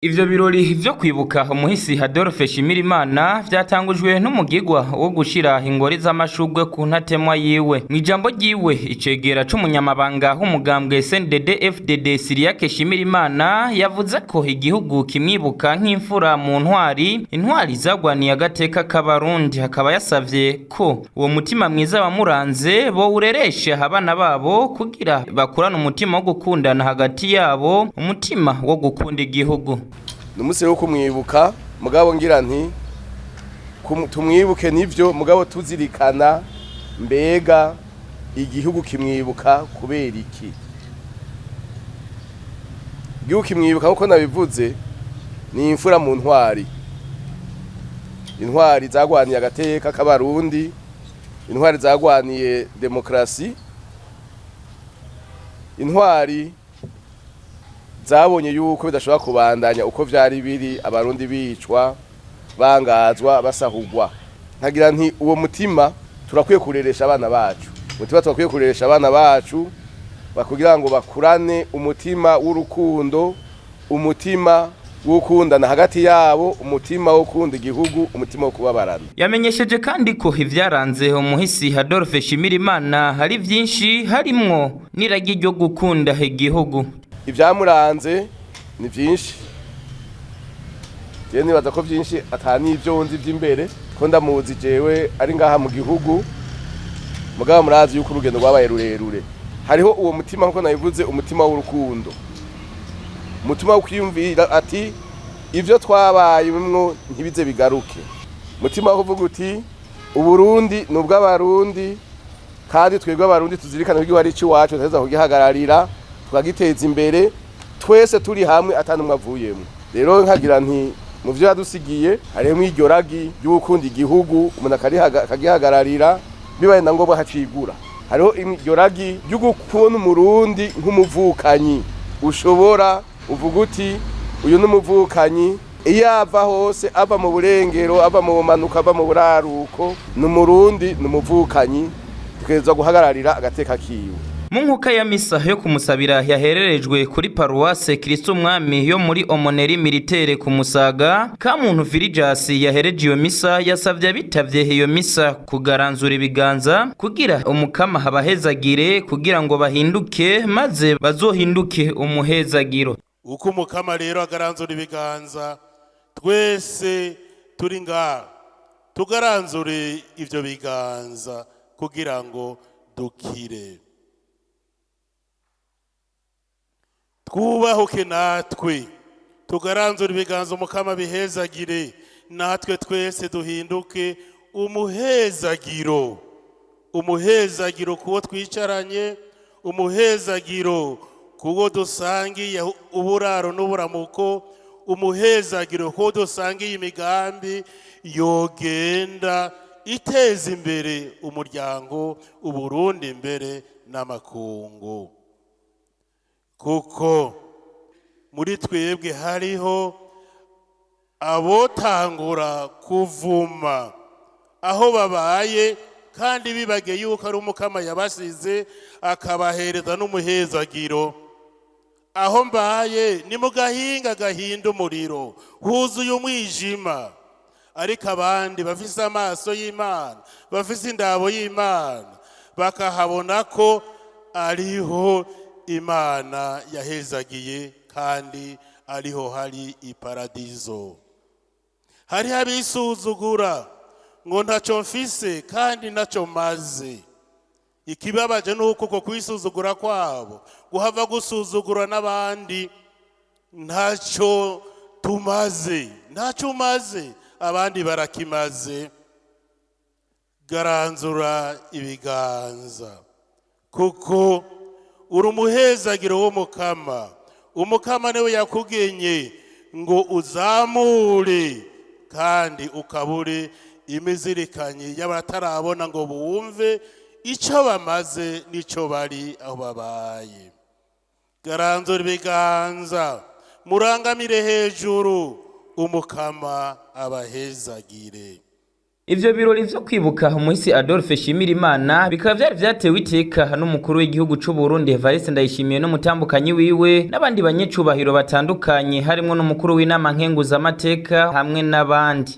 Ivyo birori vyo kwibuka umuhisi Adolphe Nshimirimana vyatangujwe n'umugigwa wo gushira ingori z'amashurwe ku ntatemwa yiwe. Mw'ijambo ryiwe, icegera c'umunyamabanga w'umugambwe CNDD FDD Cyriaque Nshimirimana yavuze ko igihugu kimwibuka nk'imfura mu ntwari, intwari zagwaniye agateka k'Abarundi, akaba yasavye ko uwo mutima mwiza wamuranze bowureresha abana babo kugira bakurane umutima wo gukundana hagati yabo, umutima wo gukunda igihugu. Ni umunsi wo kumwibuka, mugabo ngira nti tumwibuke nivyo, mugabo tuzirikana mbega igihugu kimwibuka kubera iki? Igihugu kimwibuka nkuko nabivuze, ni imfura mu ntwari, intwari zagwaniye agateka k'Abarundi, intwari zagwaniye demokrasi, intwari zabonye yuko bidashobora kubandanya uko vyari biri, Abarundi bicwa, bangazwa, basahugwa. Nkagira nti uwo mutima turakwiye kureresha abana bacu, umutima turakwiye kureresha abana bacu kugira ngo bakurane umutima w'urukundo, umutima w'ukundana hagati yabo, umutima wo gukunda igihugu, umutima wo kubabarana. Yamenyesheje kandi ko ivyaranze umuhisi Adolphe Nshimirimana hari vyinshi, harimwo n'iragi ryo gukunda igihugu. Ivyamuranze ni vyinshi. Jewe nibaza ko vyinshi ata n'ivyo nzi vy'imbere, ko ndamuzi jewe ari ngaha mu gihugu, mugabo murazi yuko urugendo rwabaye rurerure. Hariho uwo mutima, nkuko nabivuze, umutima w'urukundo, umutima wo kwiyumvira ati ivyo twabayemwo ntibize bigaruke, umutima wo kuvuga uti Uburundi ni ubw'Abarundi, kandi twebwe Abarundi tuzirikana ko igihugu ari ic'iwacu, tutegerezwa kugihagararira, tukagiteza imbere twese turi hamwe, ata n'umwe avuyemwo. Rero nkagira nti mu vyo yadusigiye harimwo iryo ragi ry'ugukunda igihugu, umuntu akagihagararira, bibaye na ngombwa akacigura. Hariho iryo ragi ry'ugukunda Umurundi nk'umuvukanyi, ushobora uvuga uti uyu ni umuvukanyi, iyo ava hose, ava mu burengero, ava mu bumanuko, ava mu buraruko, ni Umurundi, ni umuvukanyi, tutegerezwa guhagararira agateka kiwe. Mu nkuka ya misa yo kumusabira yahererejwe kuri paruwase Kristo Umwami yo muri Aumônerie Militaire ku Musaga, Kamuntu Filijas yahereje iyo misa yasavye abitavye iyo misa kugaranzura ibiganza kugira Umukama abahezagire, kugira ngo bahinduke maze bazohinduke umuhezagiro. Uko Umukama rero agaranzura ibiganza, twese turi ngaha tugaranzure ivyo biganza kugira ngo dukire, twubahuke natwe tugaranzura ibiganza, Umukama bihezagire, natwe twese duhinduke umuhezagiro, umuhezagiro kuwo twicaranye, umuhezagiro kuwo dusangiye uburaro n'uburamuko, umuhezagiro kuwo dusangiye imigambi yogenda iteza imbere umuryango, Uburundi imbere n'amakungu. Kuko muri twebwe hariho abotangura kuvuma aho babaye, kandi bibage yuko ari Umukama yabasize akabahereza n'umuhezagiro. Aho mbaye ni mu gahinga gahinda umuriro, huzuye umwijima, ariko abandi bafise amaso y'Imana, bafise indabo y'Imana, bakahabona ko ariho Imana yahezagiye kandi ariho hari iparadizo. Hariho abisuzugura ngo ntacyo mfise kandi ntacyo maze. Ikibabaje ni uko uko kwisuzugura kwabo guhava gusuzugura n'abandi. Ntacyo tumaze, ntacyo umaze, abandi barakimaze. Garanzura ibiganza kuko uri umuhezagiro w'Umukama. Umukama niwe yakugenye ngo uzamure kandi ukabure imizirikanyi y'abatarabona ngo bumve icyo bamaze n'icyo bari aho babaye. Garanzura ibiganza, murangamire hejuru, Umukama abahezagire. Ivyo birori vyo kwibuka umuhisi Adolphe Shimirimana bikaba vyari vyatewe iteka n'umukuru w'igihugu c'u Burundi Evariste Ndayishimiye n'umutambukanyi wiwe n'abandi banyecubahiro batandukanye, harimwo n'umukuru w'inama nkenguzamateka hamwe n'abandi.